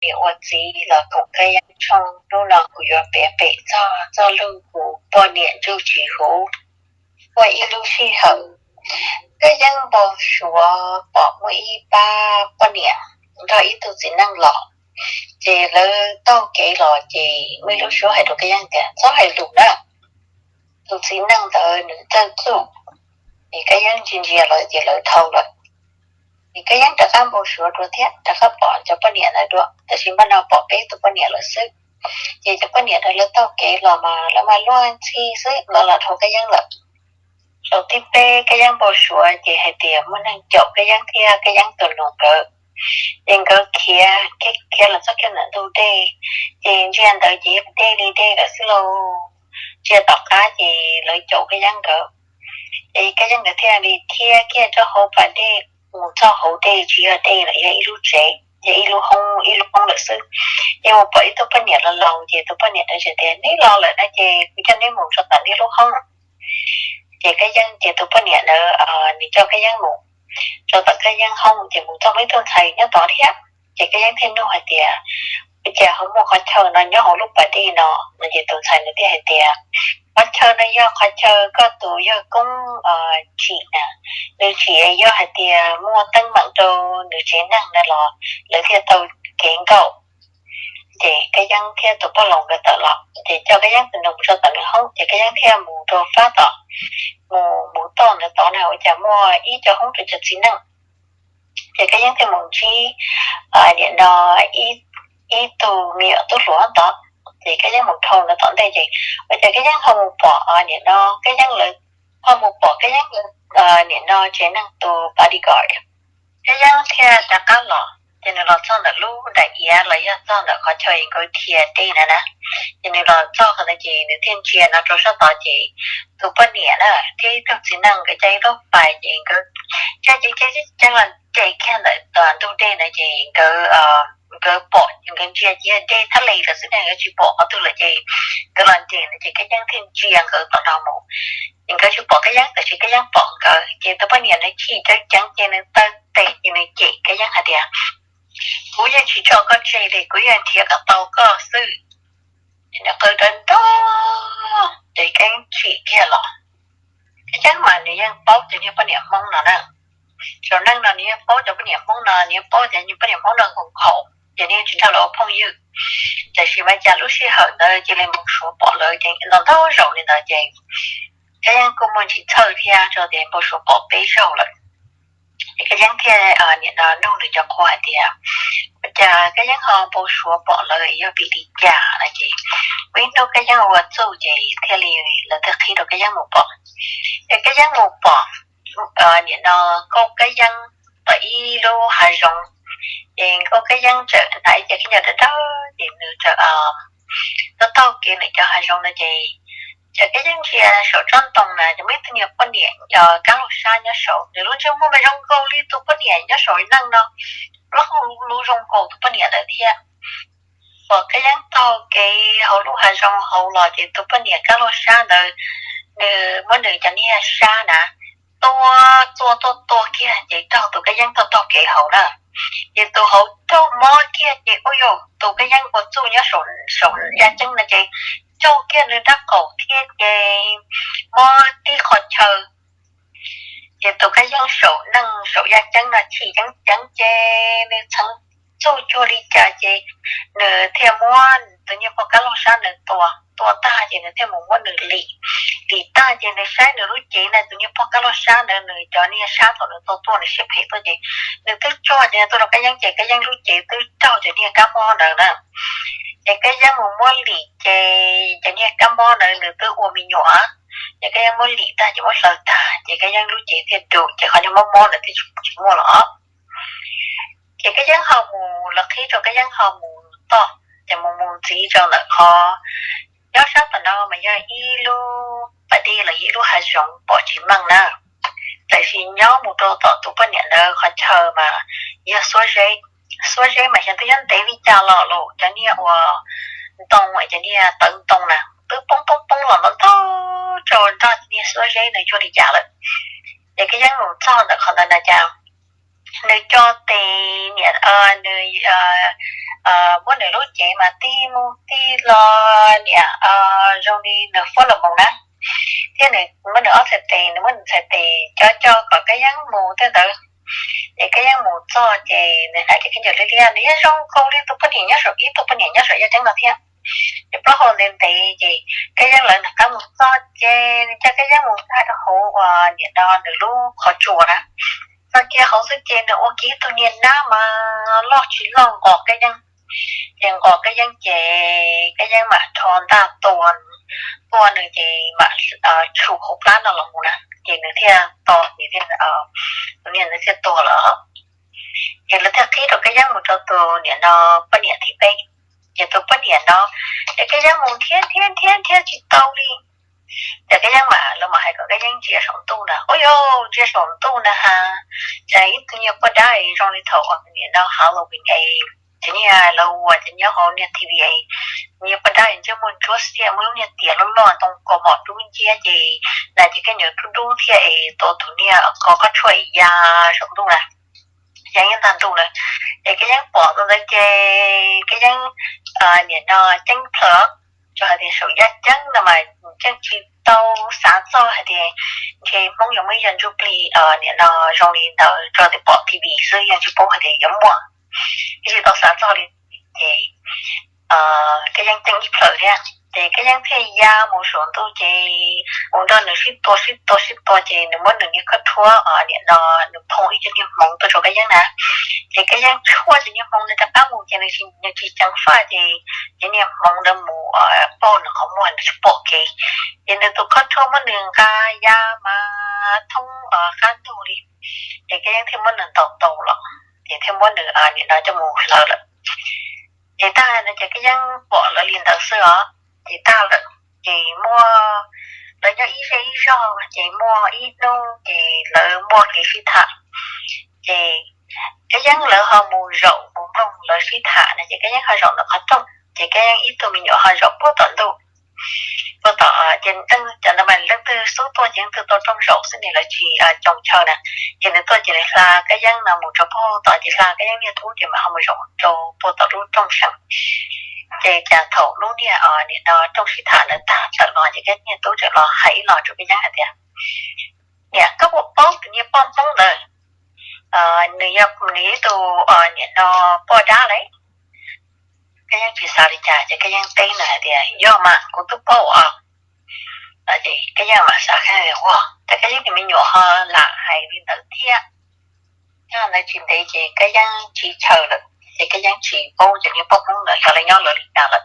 niam ua txiv los koom Kab Yeeb tshooj. Hnub no kuv yuav piav pem txog txoj lug kuv poj niam ntsuj tsis huv. Muaj ib lub sij hawm Kab Yeeb npau suav pom muaj ib pab poj niam nrog ib tug txiv neej los, ces lawv taug kev los ces muaj ib lub suab hais rau Kab Yeeb tias txhob hais lus na, tus txiv neej ntawd nws txawj txuj. Ces Kab Yeeb ntsia ntsia lawv ces lawv dhau lawm. Ces Kab Yeeb rov qab npau suav dua thiab rov qab pom cov poj niam ntawd dua, tab sis npaj no pom peb tus poj niam lawm xwb. Ces cov poj niam ntawd lawv taug kev los mas lawv mas luag ntxhi xwb, lawv los dhau Kab Yeeb lawm. Zaum thib peb Kab Yeeb npau suav ces hais tias muaj neeg caum Kab Yeeb thiab Kab Yeeb tus nus nkawd. Ces nkawd khiav khiav los txog kiag ntawm ntug dej, ces ntsia ntawd ces yog dej li dej lawm xwb lauj. Ntsia tom qab ces lawv caum Kab Yeeb nkawd. Ces Kab Yeeb nkawd thiaj li khiav kiag rau hauv pas dej, mus txog hauv dej tsis yog dej lawm, yog ib lub tsev, yog ib lub hoob, ib lub hoob lawm xwb. Ces mus pom ib tug poj niam los laus, ces tus poj niam ntawd hais tias neb los lawm na ces kuv coj neb mus rau tom neb lub hoob. Ces Kab Yeeb, ces tus poj niam ntawd nws coj Kab Yeeb mus rau tom Kab Yeeb hoob, ces mus txog muaj ib tug ntxhais nyob tod thiab. Ces Kab Yeeb thiaj nug hais tias ua cas ho muaj qhov chaw no nyob hauv lub pas dej no no? Ces tus ntxhais nws thiaj hais tias qhov chaw no yog qhov chaw koj tus yawg koob tsim na, nws tsim yog hais tias muaj teeb meem rau nws tsev neeg na los lawv thiaj tau kev nkaum. Ces Kab Yeeb thiab tus poj laus nkawd tawm los, ces coj Kab Yeeb tus nus mus rau tom nws hoob, ces Kab Yeeb thiaj mus rau fab tom, mus mus toj ntawd tod na ua cas muaj ib co hoob rau cov txiv neej. Ces Kab Yeeb thiaj mus ntsib nim no ib tug me nyuam tub hluas tod, ces Kab Yeeb mus dhau ntawd tom ntej ces ua cas Kab Yeeb ho mus pom nim no Kab Yeeb lawv, ho mus pom Kab Yeeb nim no tsev neeg tus bodyguard. Kab Yeeb thiaj rov qab los, ces nws los txog ntawm lub daim iav los yog txog ntawm qhov chaw nkawd dhia dej na na. Ces nws los txog qhov ntawd ces nws thiaj ntsia no rau sab tod ces tus poj niam na thiab ib tug txiv neej nkawd caij ib lub fais ces nkawd caij caij caij caij los nres kiag ntawm ntug dej na ces nkawd, nkawd pom, nkawd ntsia ces dej thab li lawm xwb ne, nkawd tsis pom qhov twg lawm ces nkawd los nres ntawd ces Kab Yeeb thiaj ntsia nkawd tom no mus. Ces nkawd tsis pom Kab Yeeb tab sis Kab Yeeb pom nkawd ces tus poj niam nws chim ceev ceev ces nws taw tes ces nws cem Kab Yeeb hais tias kuv yeej tsis tso koj tseg li, kuv yeej nrhiav kom tau koj xwb. Nws qw rawv nrov ces Kab Yeeb tsim kiag los. Kab Yeeb mas nws yeej paub cov niag poj niam Hmoob no na. Thaum neej no nws yeej paub cov poj niam Hmoob no, nws yeej paub cov niag poj niam Hmoob no nkaus nkhaus ces nws yeej tsis nrog lawv ua phooj ywg. Tab sis mas cas lub sij hawm ntawd cia li npau suav pom lawv ces ntau ntau zaus li ntawd ces Kab Yeeb kuj muaj ntsis txhawj thiab rau tias npau suav pom peb zaug lawm. Ces Kab Yeeb thiaj nim no nug nws cov qhua hais tias ua cas Kab Yeeb ho npau suav pom lawv yog vim li cas no ces muaj ib hnub Kab Yeeb ua txuj ces thiaj li lawv thiaj qhib rau Kab Yeeb mus pom. Ces Kab Yeeb mus pom nim no Nkauj Kab Yeeb tom ib lub hav zoov. Ces Nkauj Kab Yeeb txawm hnav ib ce khaub ncaws dawb dawb ces nws txawm taug taug kev ntawm cov hav zoov no ces txawm Kab Yeeb ntsia saum tsob ntoo na ces muaj ib tug niag poj niam kab laug sab nyob saud, nws lub ntsej muag mas zoo nkaus li tus poj niam nyob saum neej no, lub hauv lub zoo nkaus tus poj niam ntawd thiab. Thaum Kab Yeeb taug kev hauv lub hav zoov hauv los ces tus poj niam kab laug sab ntawd nws muab nws cov niag sab na tua, tua tua tua kiag ces raug tus Kab Yeeb taug taug kev hauv na. Ces tus hauv raug mob kiag ces ua yog tus Kab Yeeb ua txuj nyob saum yaj ceeb no ces caug kiag nws nraub qaum thiab ces mob tib qhov chaw. Ces tus Kab Yeeb saum neej saum yaj ceeb no chim ceev ceev ces nws txheev txuj cuag li cas ces nws thiaj muab tus niag poj kab laug sab ntawd tua, tua tag ces nws thiaj mus muab nws lim. Lim tag ces nws saib nws lub cev na, tus niag poj kab laug sab ntawd nws cov niag sab thaum nws tua tuaj nws siab phem tuaj ces nws twb tsuag ces nws tuaj rau Kab Yeeb ces Kab Yeeb lub cev twb raug cov niag kab mob ntawd na. Ces Kab Yeeb mus muab lim ces cov niag kab mob ntawd nws twb ua me nyuam. Ces Kab Yeeb muab lim tag ces muab hlawv tag ces Kab Yeeb lub cev thiaj dus ces qhov niag mob mob ntawd thiaj tsis muaj los. Ces Kab Yeeb ho mus, lawv qhib rau Kab Yeeb ho mus toj, ces mus mus ntxiv rau ntawm qhov nyob sab tom no mas yog ib lub pas dej los yog ib lub hav zoov pom tsis meej na. Tab sis nyob mus rau tom tus poj niam ntawd qhov chaw mas yog xuab zeb. Xuab zeb mas xyov twb nyob ntev li cas los lawm, cov niag uas ntoo, cov niag tawv ntoo na twb poob poob poob los ntau ntau rau nrog cov niag xuab zeb ntawd cuag li cas lawm. Ces Kab Yeeb mus txog ntawm qhov ntawd na cas nws coj tes niam, nws muab nws lub cev mas tij mus tij los niam zoo li nws fuab los mus na, thiab nws muab nws ob txhais tes, nws muab nws txhais tes coj coj kom Kab Yeeb mus tej ntawd. Ces Kab Yeeb mus txog ces nws hais rau Kab Yeeb li tias nws yeej zoo nkaus li tus poj niam nyob saum, ib tug poj niam nyob saum yaj ceeb no thiab. Ces plaub hau ntev ntev ces Kab Yeeb lawv nws qab mus txog ces nws coj Kab Yeeb mus txog rau hauv uas niam no nws lub qhov tsua na. Txog kiag hauv xwb ces nws ua kiag tus niag nab mas loj tsis loj nqos Kab Yeeb. Ces nqos Kab Yeeb ces Kab Yeeb mam rho ntaj tua, tua nws ces mam tshum hauv plab no los mus na. Ces nws thiaj to, ces tus niag ntawd thiaj tuag lawm. Ces lawv thiaj qhib rau Kab Yeeb mus rau tus niam no poj niam thib peb. Ces tus poj niam no, ces Kab Yeeb mus nrhiav nrhiav nrhiav nrhiav tsis tau li. Ces Kab Yeeb mam, lawv mam hais kom Kab Yeeb ntsia saum ntuj na, ua yog ntsia saum ntuj na has, cas ib tug niag poj dab zoo li thaum niam no Halloween es cov niag lawv ua cov nyob hauv niag T V es, niag poj dab ntsej muag ntsuab xiab muaj lub niag tias loj loj ntoo kaus mom dub nciab ces nas ces kab nyuam dub dub thiab es tuav tus niag qhov qab tshuaj ya saum ntuj na, ya nyob ntag ntuj na. Ces Kab Yeeb pom tau ntawd ces Kab Yeeb niam no ceeb plhaws, tsuas hais tias saum yaj ceeb no mas yeej tsis tau xav txog hais tias ntshe Hmoob yuav muaj ib yog ntsuj plig niam no zoo li ntawd tsuas hais tias pom T V xwb yeej tsis paub hais tias yuav muaj, yeej tsis tau xav txog li. Ces Kab Yeeb ceeb ib plhaws thiab ces Kab Yeeb thiaj ya mus saum ntuj ces mus nrog nws sib tua sib tua sib tua ces nws muab nws niag khawb rhuab niam no nws phoo ib cov niag hmoov tuaj rau Kab Yeeb na. Ces Kab Yeeb tshuab cov niag hmoov ntawd rov qab mus ces nws tsis, nws tsis ceev faj ces cov niag hmoov ntawd mus pauj nws qhov muag nws tsis pom kev. Ces nws tus khawb rhuab muab nws nqa ya mas thoob qab ntug li. Ces Kab Yeeb thiaj muab nws ntaus tau los, ces thiaj muab nws niam no coj mus hlawv lawm. Ces tag no ces Kab Yeeb pom lawv li ntawd xwb os, ces tag lawm. Ces muaj, lawv nyob ib zej ib zog ces muaj ib hnub ces lawv muaj kev sib tham. Ces Kab Yeeb lawv ho mus zaum mus mloog lawv sib tham no ces Kab Yeeb ho zaum ntawm qhov rooj ces Kab Yeeb ib tug me nyuam ho zaum puag tom ntuj. Puag tom ces cov ntawd mas leej twg xub tuaj ces leej twg tau rooj zaum xwb ne, lawv tsis coob chaw na. Ces nws tuaj ces nws hla Kab Yeeb no mus rau puag tom ces hla Kab Yeeb niag tub ces mam ho mus zaum rau puag tom lub rooj seem. Ces cas thaum lub niag niam no rooj sib tham ntawd tag tawm los ces Kab Yeeb niag tub txawm los hais ib los rau Kab Yeeb hais tias, niam, koj puas paub tus niag poj Hmoob ntawd? Nws yog nws ib tug niam no poj dab lauj. Kab Yeeb tsis xav li cas ces Kab Yeeb teb nws hais tias, yog mas kuv twb paub os. Kab Yeeb mam xav, ua cas Kab Yeeb tus me nyuam ho lam hais li ntawd thiab. Nyob ntawd tsis ntev ces Kab Yeeb tsis chaw lawm ces Kab Yeeb tsis paub cov niag poj Hmoob ntawd xyov lawv nyob lawv li cas lawm.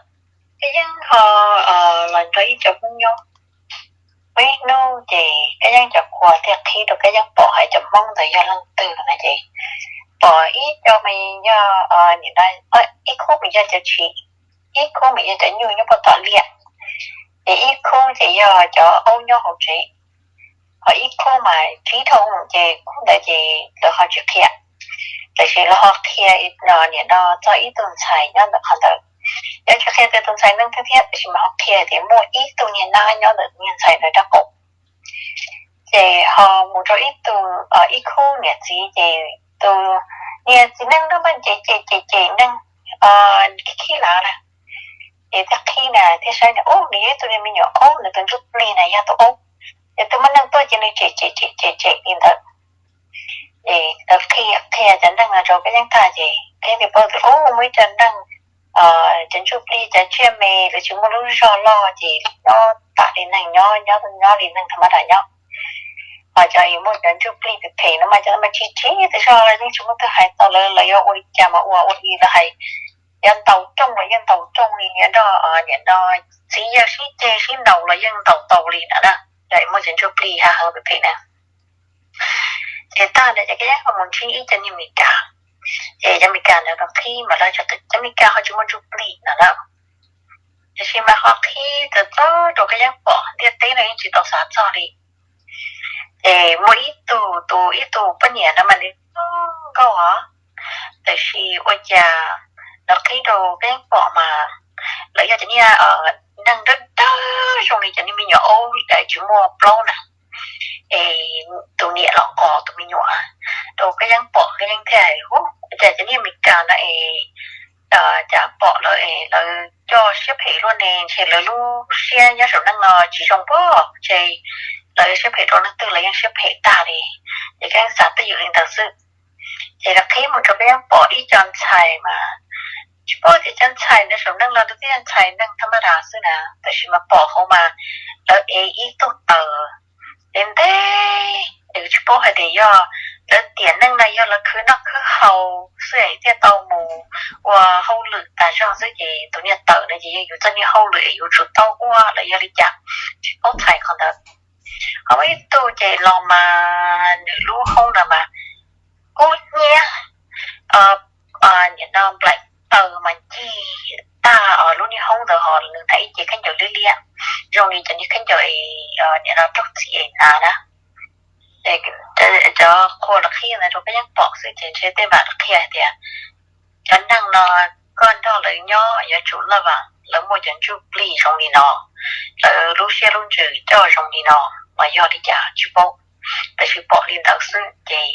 Kab Yeeb ho los nrog ib co Hmoob nyob ib hnub ces Kab Yeeb cov qhua thiaj qhib rau Kab Yeeb pom hais cov Hmoob ntawd yog leej twg no ces pom ib co mas yog, ib khub mas yog cov tshis, ib khub mas yog cov nyuj nyob puag tom liaj, ces ib khub ces yog cov aub nyob hauv tsev, ho ib khub mas tsib rau ces khub ntawd ces lawv ho tsis qhia. Tab sis lawv ho qhia niam no txog ib tug ntxhais nyob ntawm qhov ntawd, yog tsis qhia tias tus ntxhais neeg twg thiab tab sis mas ho qhia tias muaj ib tug niag nab nyob ntawm niag ntxhais ntawd rab qaum. Ces ho mus rau ib tug, ib khub niam txiv ces tus niag txiv neej no mas cem cem cem cem neeg khib khib lav na. Ces thiaj qhib na thiaj saib na, ub, nws yog ib tug niag me nyuam aub, nws tus ntsuj plig na yog tus aub. Ces tus muaj neeg tuaj ces nws cem cem cem cem cem li ntawd. Ces lawv qhia qhia cov neeg no rau Kab Yeeb tag ces Kab Yeeb thiaj paub tias, ub, muaj ib co neeg, cov ntsuj plig cov tsiaj me lawv tsis muaj lub zog loj ces nyob tam li neeg nyob, nyob nyob li neeg tham ma das nyob. Ho cov muaj cov ntsuj plig phem phem no mas cov no mas tsis tsim tes zog los yeej tsis muaj twg hais tau lawv, lawv yuav ua li cas mas ua, ua li lawv hais, yuav ntaus rooj los yeej ntaus rooj li, yuav nrog niam no txiv yawg sib ceg sib ntaus los yeej ntaus tau li no na. Yog muaj cov ntsuj plig hav heev phem phem na. Ces tag ntawd ces Kab Yeeb ho mus ntsib ib co niag Mes Kas, ces cov Mes Kas ntawd los qhib mas lawv, cov Mes Kas ho tsis muaj ntsuj plig no na. Tiam sis mas ho qhib txog rau Kab Yeeb pom ntiaj teb no yeej tsis tau xav txog li. Ces muaj ib tug, tus ib tug poj niam no mas nws zoo nkauj os, tab sis ua cas lawv qhib rau Kab Yeeb pom mas lawv yog cov niag neeg dawb dawb zoo li cov niag me nyuam aub tsis muaj plaub na. Es tus niam los nqos tus me nyuam, tus Kab Yeeb pom, Kab Yeeb thiaj hais, Ub, cas cov niag Amelikas no es cas pom lawv es lawv coj siab phem luaj ne, ntshe lawv lub siab nyob saum neej no tsis zoo pob, ntshe lawv siab phem rau leej twg los yeej siab phem tag li. Ces Kab Yeeb xav twj ywm li ntawd xwb. Ces lawv qhib mus rau Kab Yeeb pom ib co ntxhais mas tsis paub tias cov ntxhais ntawd saum neej los lawv twb yog ntxhais neeg thaj maj das xwb na, tab sis mas pom hauv mas lawv ev ib tug taws ntev ntev, es tsis paub hais tias yog lawv tiam neej no yog lawv khwv noj khwv haus xwb es thiaj tau mus ua hauj lwm tas zog xwb, ces tus niag taws no ces yog yus txoj niag hauj lwm es yus tsum tau ua los yog li cas, tsis paub txhais qhov ntawd. Ho muaj ib tug ces los mas nws lub hoob ntawd mas kub hnyiab, nim no nplaim taws mas ncig tag lub niag hoob ntawd, ho nws hnav ib ce khaub ncaws liab liab zoo li cov niag khaub ncaws nim no raug txiv es hnav na. Cov qhua los qhib ntawd rau Kab Yeeb pom xwb ces ntshe tej mam los qhia hais tias cov neeg no koj nrog lawv nyob yuav tsum laj vam, lawv muaj cov ntsuj plig zoo li no, lawv lub siab lub ntsws coj zoo li no, mas yog li cas tsis paub, tab sis pom li ntawd xwb ces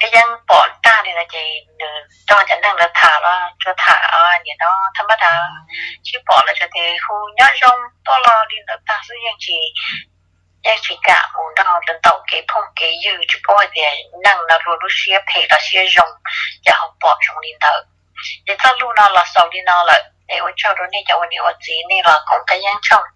Kab Yeeb pom tag li ntawd ces nws nrog cov neeg lawv tham los tsuas tham nim no thaj maj das, tsis pom los tsuas tias hu nyob zoo tuaj los li ntawd tag xwb, yeej tsis, yeej tsis kam mus nrog lawv ntaus kev phooj kev ywg, tsis paub hais tias neeg no luag lub siab phem los siab zoo, cas ho pom zoo li ntawd. Ces txoj lus no los xaus li no lawm es ua tsaug rau nej cov ua niam ua txiv, nej los koom Kab Yeeb tshooj.